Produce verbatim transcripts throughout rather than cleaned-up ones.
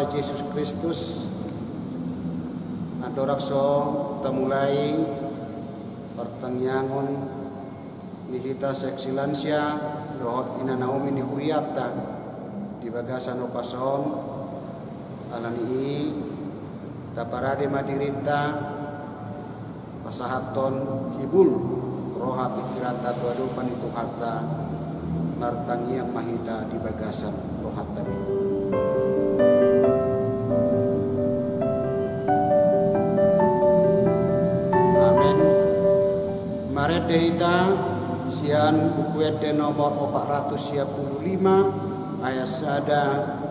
Jesus Kristus, andorang so tamulai partangiangon ni hita seksi lansia dohot ina Naomi ni hurianta di bagasan opas on, alani i taparade ma dirinta pasahathon hibul roha pingkiranta tu adopan ni Tuhanta. Martangiang ma hita di bagasan rohanta be. Amen. Marende hita sian Buku Ende nomor opat ratus sia pulu lima, ayat sada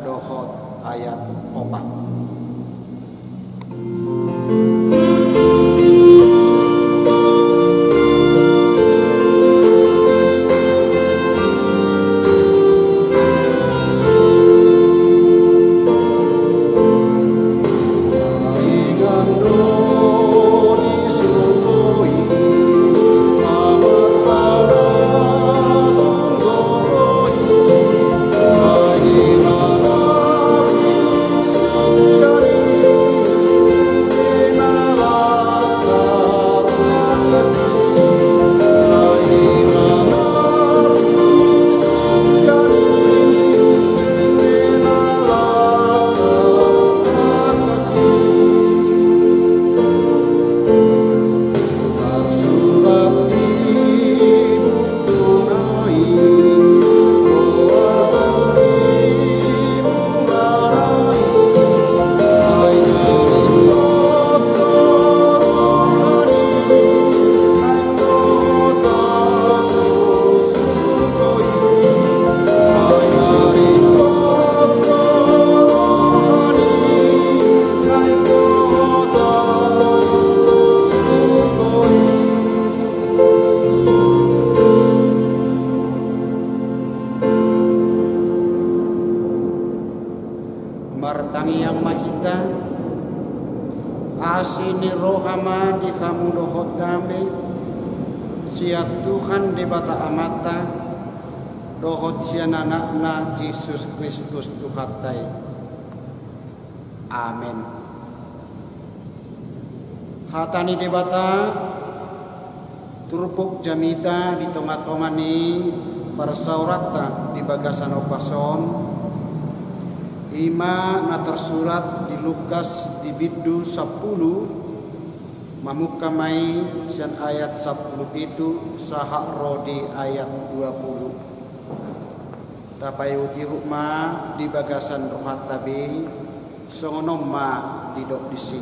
dohot ayat opat. Martangiang ma hita. Asi ni roha ma di hamu dohot dame sian Tuhan Debata Amanta dohot sian Anakna Jesus Kristus Tuhanta i. Amen. Hata ni Debata turpuk jamita di tongatonga ni parsaoranta di bagasan opas on, i ma na tarsurat di Lukas di bindu sampulu, mamungka ma i sian ayat sampulu pitu sahat ro di ayat dua pulu. Tapaihutihut ma di bagasan rohanta be, songon on ma didok disi.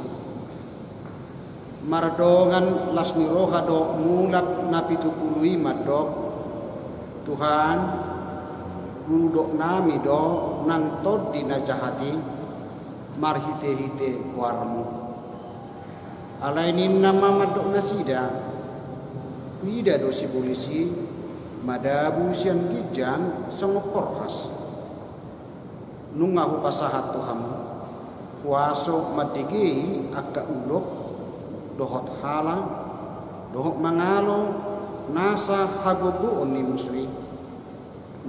Mardongan las ni roha do mulak na pitu pulu i mandok, Tuhan, gurudoknami do nang tondi na jahat i marhitehite goarmu. Alai ninna ma mandok nasida, huida do sibolis i madabu sian ginjang songon porhas. Nunga hupasahat tu hamu huaso mandigei angka ulok dohot hala, dohot mangalo nasa hagogoon ni musu i,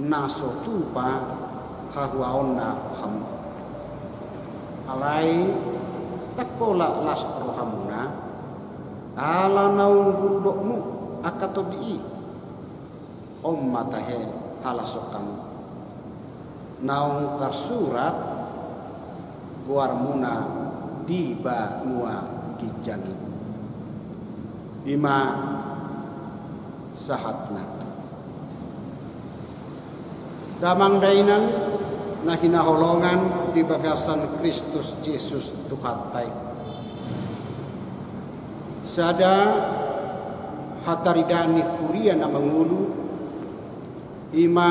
na so tupa hahuaonna hamu. Alai ndang pola las rohamuna, ala naung gurudokmu angka tondi i. On ma tahe halas hamu, naung tarsurat goarmuna di banua ginjang i. I ma sahatna. Damang dainang na hinaholongan di bagasan Kristus Jesus Tuhanta i. Sada hataridaan ni huria na mangolu, i ma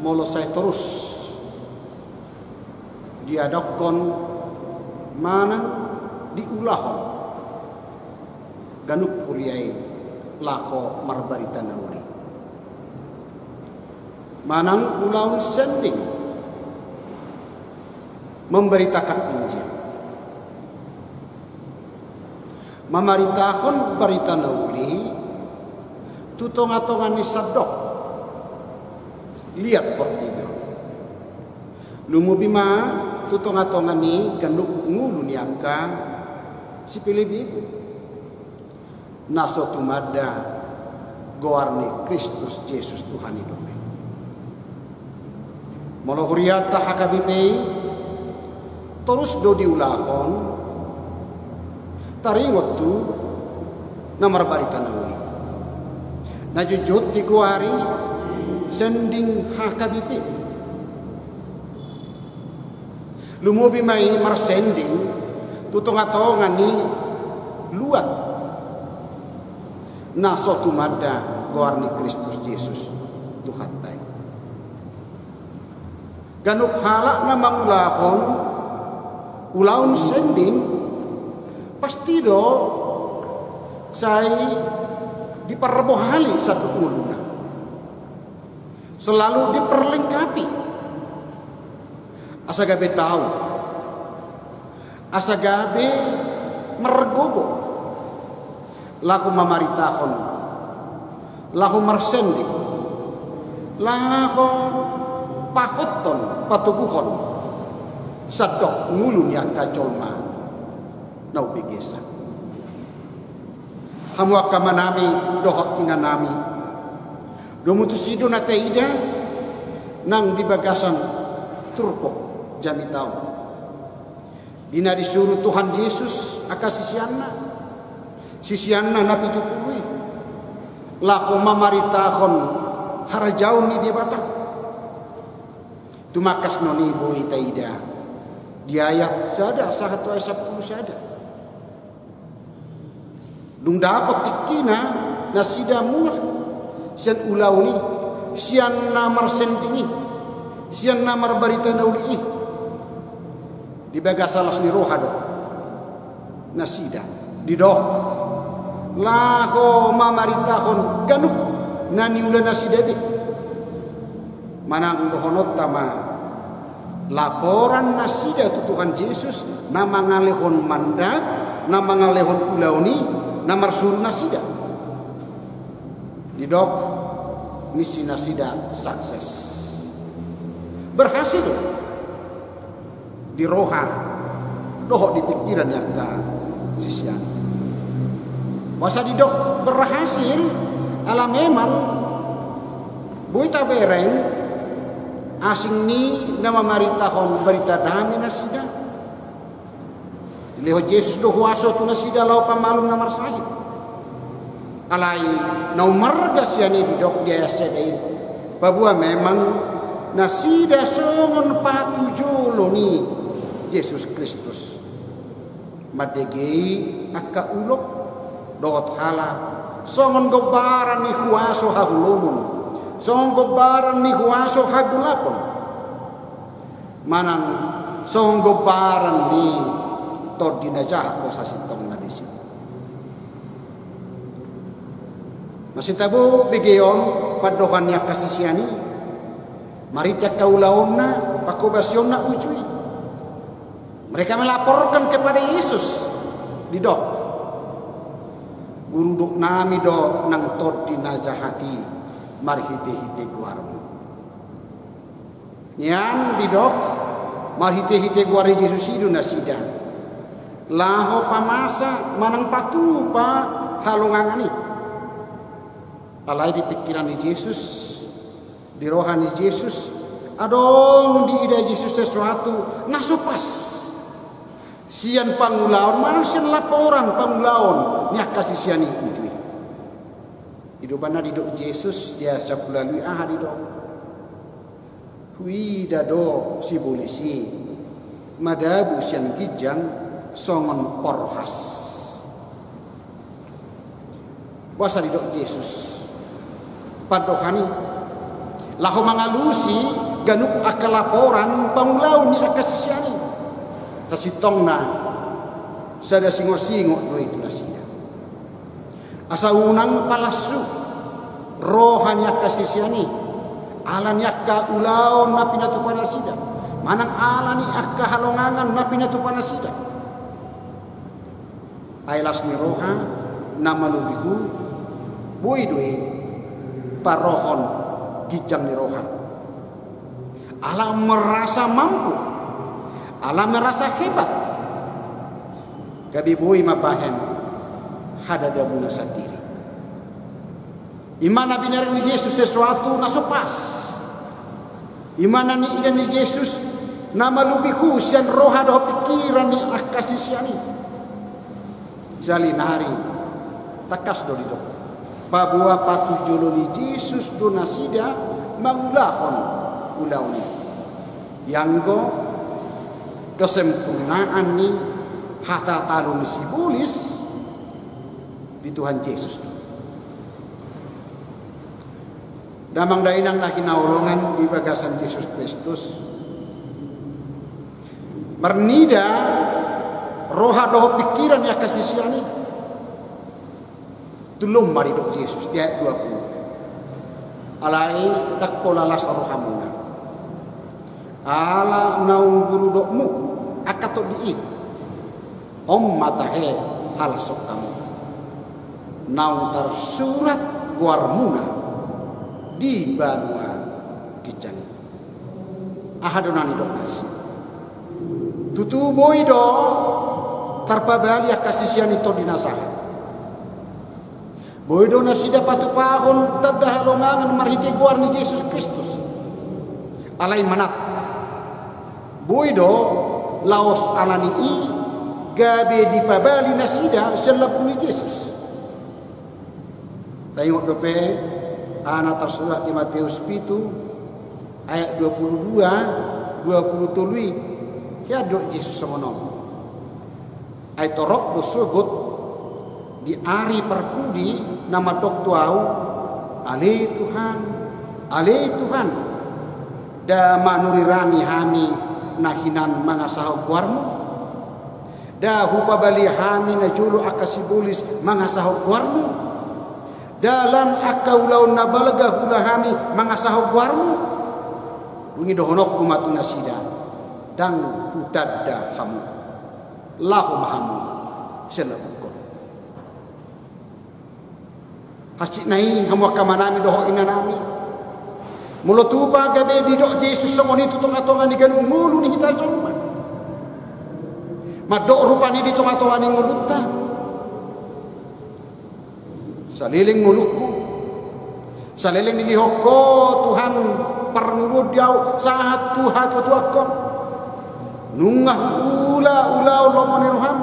molo sai torus diadakkon manang diulahon ganup huria i laho marbarita na uli. Manang ulaon sending memberitakan Injil. Mamaritahon barita na uli tu tongatonga ni sandok liat portibi on. Lumobi ma tu tonga-tonga ni ganup ngolu ni angka sipelebegu, na so tumanda goar ni Kristus Jesus Tuhan i dope. Molo hurianta H K B P i, torus do diulahon, taringot tu na marbarita na uli. Na jotjot digoari sending H K B P. Lumobi ma i marsending tu tonga-tonga ni luat, na so tumanda goar ni Kristus Jesus Tuhanta i. Ganup halak na mangulahon ulaon sending, pasti do sai diparbohali sandok ngoluna. Selalu diperlengkapi. Asa gabe tau, asa gabe margogo, laho mamaritahon, laho marsending, laho pahothon, patoguhon sandok ngolu ni angka jolma na umbegesa. Hamu angka amanami dohot inanami, domu tusi do na taida nang di bagasan turpuk jamita on, di na disuru Tuhan Jesus angka siseanna, siseanna na pitu pulu i, laho mamaritahon harajaon ni Debata. Tumangkas non i boi taida di ayat sada sahat tu ayat sampulu sada. Dung dapot tingkina nasida mulak sian ulaon i, sian na marsending i, sian na marbarita na uli i, di bagasan las ni roha do nasida didok laho mamaritahon ganup na niula nasida be. Manang dohononta ma, laporan nasida tu Tuhan Jesus, na mangalehon mandat, na mangalehon ulaon i, na marsuru nasida. Didok, misi nasida sukses. Berhasil di roha dohot di pikiran ni angka sisean. Boasa didok berhasil, ala memang boi tabereng asing ni na mamaritahon barita dame nasida. Dilehon Jesus do huaso tu nasida laho pamalum na marsahit. Alai na umarga sian i didok di ayat sada i, paboa memang nasida songon patujolo ni Jesus Kristus. Mandegei angka ulok dohot halak, songon gombaran ni huaso haholomon, songon gombaran ni huaso hagolapon, manang songon gombaran ni tondi na jahat do sasintongna disi. Masitabubege on pandohan ni angka sisean i, marhite angka ulaonna, pangkobasionna uju i. Mereka melaporkan kepada Yesus, didok, Guru, dok nami do nang tondi na jahat i marhite-hite goarmu. Nian didok, marhite-hite goar ni Jesus i do nasida laho pamasa manang patupa halongangan i. Alai di pikiran ni Jesus, di roha ni Jesus, adong diida Jesus sesuatu na so pas sian pangulaon manang sian laporan pangulaon ni angka sisean i uju i. I do umbahen na didok Jesus di ayat sampulu ualu i, aha didok? Huida do sibolis i madabu sian ginjang songon porhas. Boasa didok Jesus pandohan i? Laho mangalusi ganup angka laporan pangulaon ni angka sisean i. Sasintongna sada singot-singot do i tu nasida. Asa unang palassu roha ni angka sisean i ala ni angka ulaon na pinatupa nasida, manang ala ni angka halongangan na pinatupa nasida. Ai las ni roha na malobi hu, boi do i parohon ginjang ni roha. Ala merasa mampu, Ala merasa hebat, gabe boi mambahen hadadamuna sandiri. I ma na binahen ni Jesus sesuatu na so pas. I ma na niida ni Jesus na malobi hu sian roha dohot pingkiran ni angka sisean i. Jala nari tangkas do didok, paboa patujolo ni Jesus do nasida mangulahon ulaon i. Ianggo kesempurnaan ni hata talu ni sibolis di Tuhan Jesus do. Damang dainang na hinaholongan di bagasan Jesus Kristus, marnida roha dohot pingkiran ni angka sisean i. Tulung ma didok Jesus di ayat dua puluh. Alai ndang pola las rohamuna. Ala naung gurudokmu angka tondi i. On ma tahe halashon hamu. Naung tarsurat goarmuna di banua ginjang i. Aha do na nidok nasi? Tutu boi do tarpabali angka sisean i tondi na sahat. Boi do nasida patupahon tanda halongangan marhite goar ni Jesus Kristus. Alai manat. Boi do laos alani i gabe dipabali nasida sian lambung ni Jesus. Taingot dope aha na tarsurat di Mateus pitu ayat dua puluh dua, dua puluh tolu i. Ia didok Jesus songon on. Ai torop do sogot di ari parpudi na mandok tu ahu, ale Tuhan, ale Tuhan. Nda manurirangi hami na hinan mangasahon goarmu? Nda hupabali hami najolo angka sibolis mangasahon goarmu? Nda lan angka ulaon na balga huula hami mangasahon goarmu? Dung i dohononku ma tu nasida, ndang hutanda hamu. Laho ma hamu sian lambungkon. Hansit nai hamu angka amanami dohot inanami. Molo tupa gabe didok Jesus songon i tu tongatonga ni ganup ngolu ni hita jolma. Mandok rupani di tongatonga ni ngolunta. Saleleng ngolungku. Saleleng nilehon Ho Tuhan parngoluon di ahu sahat tu hatuatuakkon. Nunga huula ulaon lomo ni roham.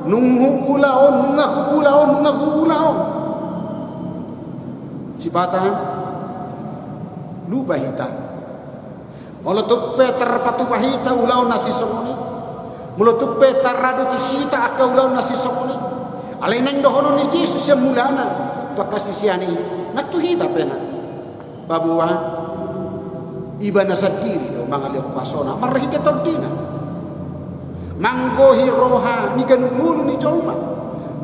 Nunga huula on, nunga huula on, nunga huula on. Sipata lupa hita. Molo tung pe tarpatupa hita ulaon na sisongon i. Molo tung pe tarradopi hita angka ulaon na sisongon i. Alai naeng dohonon ni Jesus sian mulana tu angka sisean i, nang tu hita pe na. Paboa Ibana sandiri do mangalehon kuasona marhite tondina. Manggohi roha ni ganup ngolu ni jolma.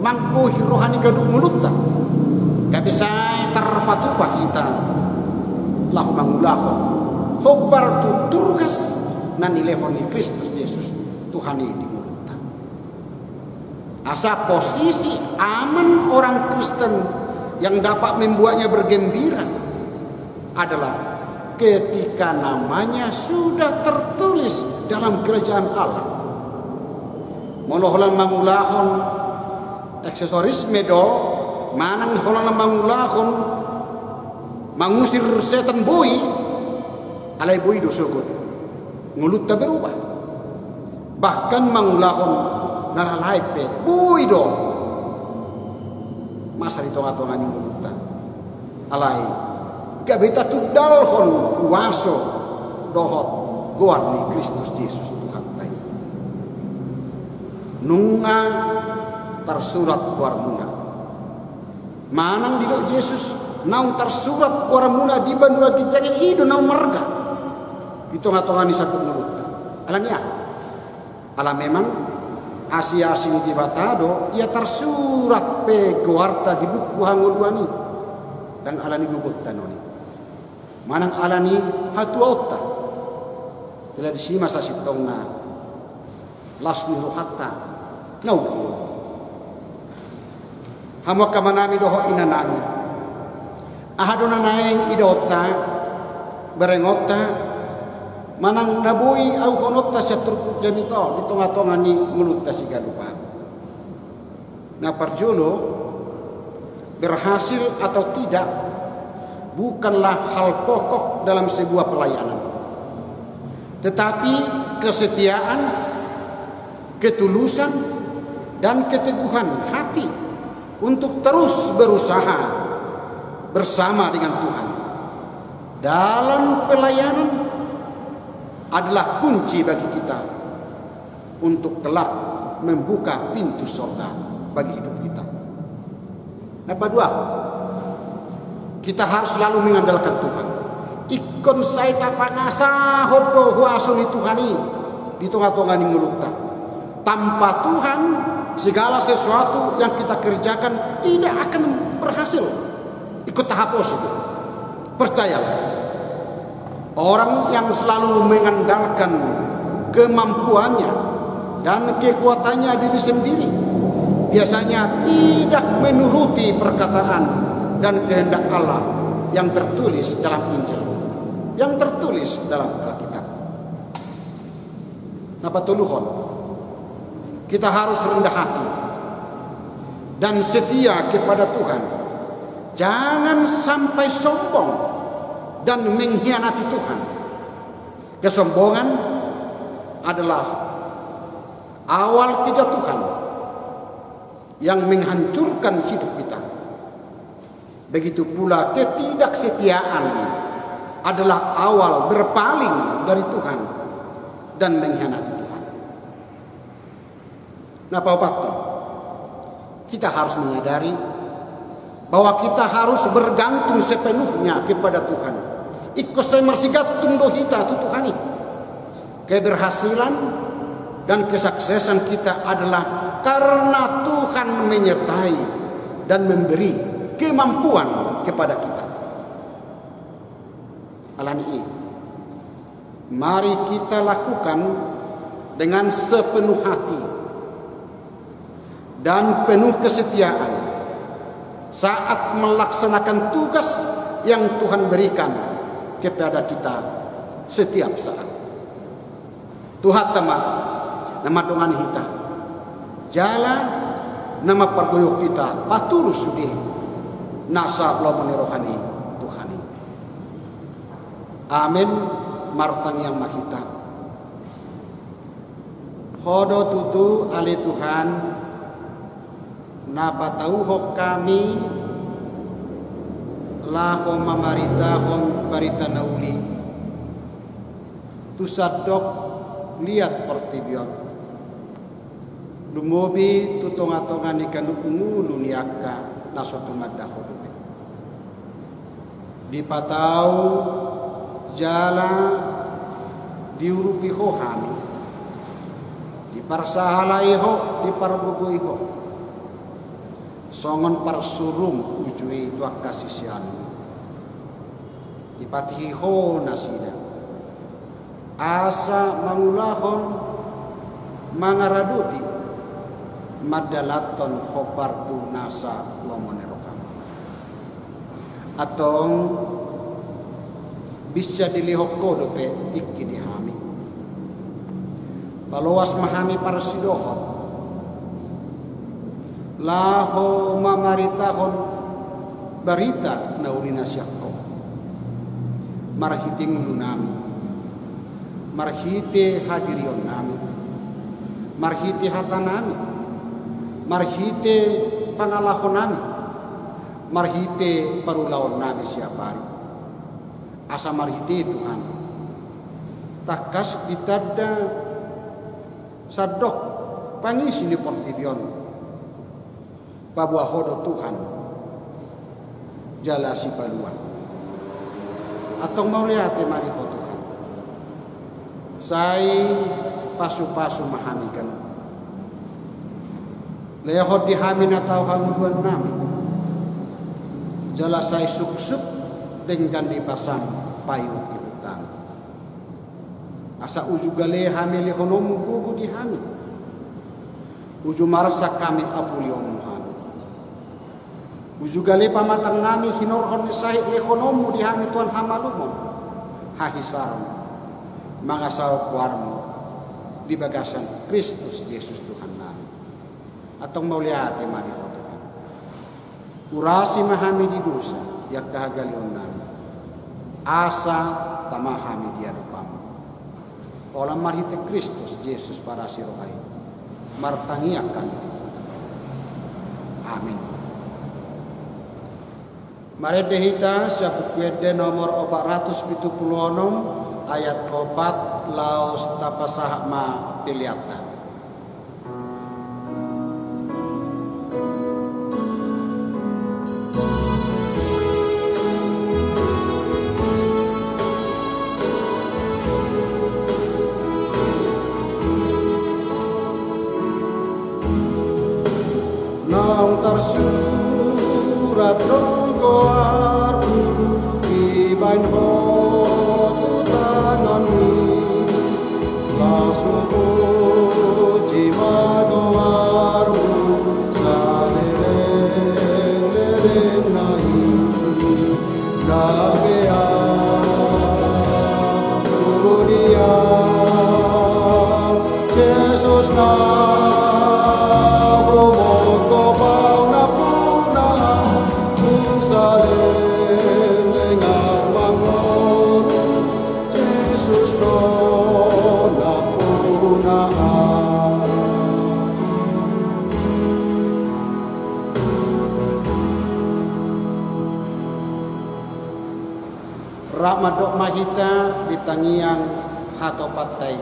Manggohi roha ni ganup ngolunta. Gabe sai tarpatupa hita laho mangulahon hombar tu tugas na nilehon ni Kristus Jesus Tuhan i di ngolunta. Asa posisi aman orang Kristen yang dapat membuatnya bergembira adalah ketika namanya sudah tertulis dalam kerajaan Allah. Molo holan mangulahon eksorsis do, manang holan mangulahon mangusir setan boi, alai boi do sogot ngolunta berubah. Bahkan mangulahon na lain pe boi do masa di tongatonga ni ngolunta. Alai gabe tatundalhon huaso dohot goar ni Kristus Jesus Tuhanta i. Nunga tarsurat goarmuna. Manang didok Jesus, naung tarsurat goarmuna di banua ginjang i, i do naung marga di tongatonga ni sandok ngolunta. Alani aha? Ala memang asiasi ni Debata do ia tarsurat pe goarta di buku hangoluan i. Ndang alani gogonta non i. Manang alani hatuaonta. Jala disi ma sasintongna las ni rohanta na umur. Hamu angka amanami dohot inanami, aha do na naeng idaonta, berengonta, Manang na boi aluhononta sian turpuk jamita on di tonga-tonga ni ngolunta siganup ari. Na parjolo, berhasil atau tidak bukanlah hal pokok dalam sebuah pelayanan. Tetapi kesetiaan, ketulusan, dan keteguhan hati untuk terus berusaha bersama dengan Tuhan dalam pelayanan adalah kunci bagi kita untuk kelak membuka pintu sorga bagi hidup kita. Na paduahon, kita harus selalu mengandalkan Tuhan. Ingkon sai tapangasahon do huaso ni Tuhan i di tonga-tonga ni ngolunta. Tanpa Tuhan, segala sesuatu yang kita kerjakan tidak akan berhasil. Ingkon tahaposi do. Percayalah, orang yang selalu mengandalkan kemampuannya dan kekuatannya diri sendiri biasanya tidak menuruti perkataan dan kehendak Allah yang tertulis dalam Injil, yang tertulis dalam Alkitab. Na patoluhon, kita harus rendah hati dan setia kepada Tuhan. Jangan sampai sombong dan mengkhianati Tuhan. Kesombongan adalah awal kejatuhan yang menghancurkan hidup kita. Begitu pula ketidaksetiaan adalah awal berpaling dari Tuhan dan mengkhianati Tuhan. Na paopathon, kita harus menyadari bahwa kita harus bergantung sepenuhnya kepada Tuhan. Ingkon sai marsigantung do hita tu Tuhan i. Keberhasilan dan kesuksesan kita adalah karena Tuhan menyertai dan memberi kemampuan kepada kita. Alani i, mari kita lakukan dengan sepenuh hati dan penuh kesetiaan saat melaksanakan tugas yang Tuhan berikan kepada kita setiap saat. Tuhanta ma na mandongani hita, jala na mampargoyong hita patulus sude nasa lomo ni roha ni Tuhan i. Amen. Martangiang ma hita. Ho do tutu ale Tuhan, na patauhon hami laho mamaritahon barita na uli tu sandok liat portibi on, lumobi tu tonga-tonga ni ganup ngolu ni angka na so tumanda Ho dope. Dipatau jala diurupi Ho hami, diparsahalai Ho, dipargogoi Ho, songon parsuruM uju i tu angka siseanMu. Dipatihi Ho nasida asa mangulahon, mangaradoti, mandalanhon hombar tu nasa lomo ni rohaM. Antong binsa dilehon Ho dope tingki di hami. Paloas ma hami parsidohot laho mamaritahon barita na uli na sian Ho, marhite ngolunami, marhite hadirionnami, marhite hatanami, marhite pangalahonami, marhite parulaonnami siapari. Asa marhite i Tuhan, tangkas ditanda sandok pangisi ni portibi on, paboa Ho do Tuhan jala Sipaluan. Antong mauliate ma di Ho Tuhan. Sai pasu-pasu ma hami ganup. Lehon di hami na tau hangoluannami, jala sai suksuk denggan ni basaM paihut-ihuttami. Asa uju gale hamelehononMu gogo di hami, uju marsak hami apulionMu hami. Uju gale pamatangnami hinorhon ni sahit lehononMu di hami Tuhan hamalumon, hahisaron, mangasahon goarMu di bagasan Kristus Jesus Tuhannami. Antong mauliate ma di Ho Tuhan. Urasi ma hami di dosa di angka hagaleonnami, asa tama hami di adopanMu. Holan marhite Kristus Jesus parasi roha i, martangiang hami di Ho. Amin. Marende hita sian Buku Ende nomor opat ratus pitu pulu onom, ayat opat, laos tapasahat ma peleanta. Naung tarsurat do goarhu, dibaen Ho tu tanganmi. Laos hupuji ma goarMu saleleng-lelengna i. Gabe ahu tu dia, Jesus na humongkop ahu nampuna, tung saleleng ahu mangolu, Jesus do nampuna ahu. Rap mandok ma hita di tangiang hatopanta i.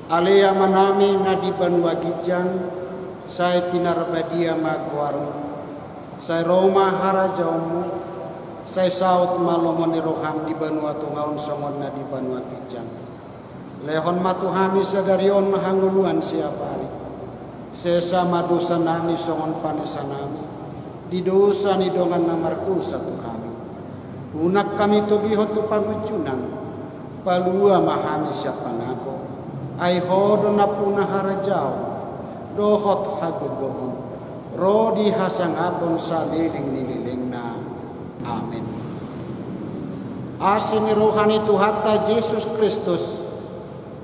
Ale Amanami na di banua ginjang, sai pinarbadia ma goarMu. Sai ro ma harajaonMu. Sai saut ma lomo ni rohaM di banua tonga on songon na di banua ginjang. Lehon ma tu hami sadari on hangoluan siapari. Sesa ma dosanami songon panesanami di dosa ni dongan na mardosa tu hami. Unang hami togihon tu pangunjunan. Palua ma hami sian pangago. Ai Ho do nampuna harajaon dohot hagogoon ro di hasangapon saleleng ni lelengna. Amen. Asi ni roha ni Tuhanta Jesus Kristus,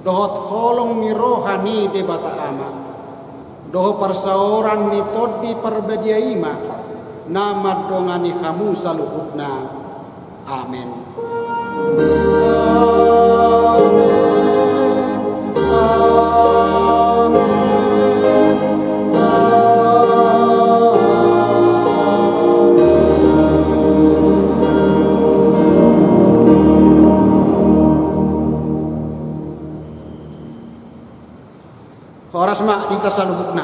dohot holong ni roha ni Debata Ama, dohot parsaoran ni Tondi Parbadia i ma na mandongani hamu saluhutna. Amen. Amen. Amen. Amen. Horas ma di hita saluhutna.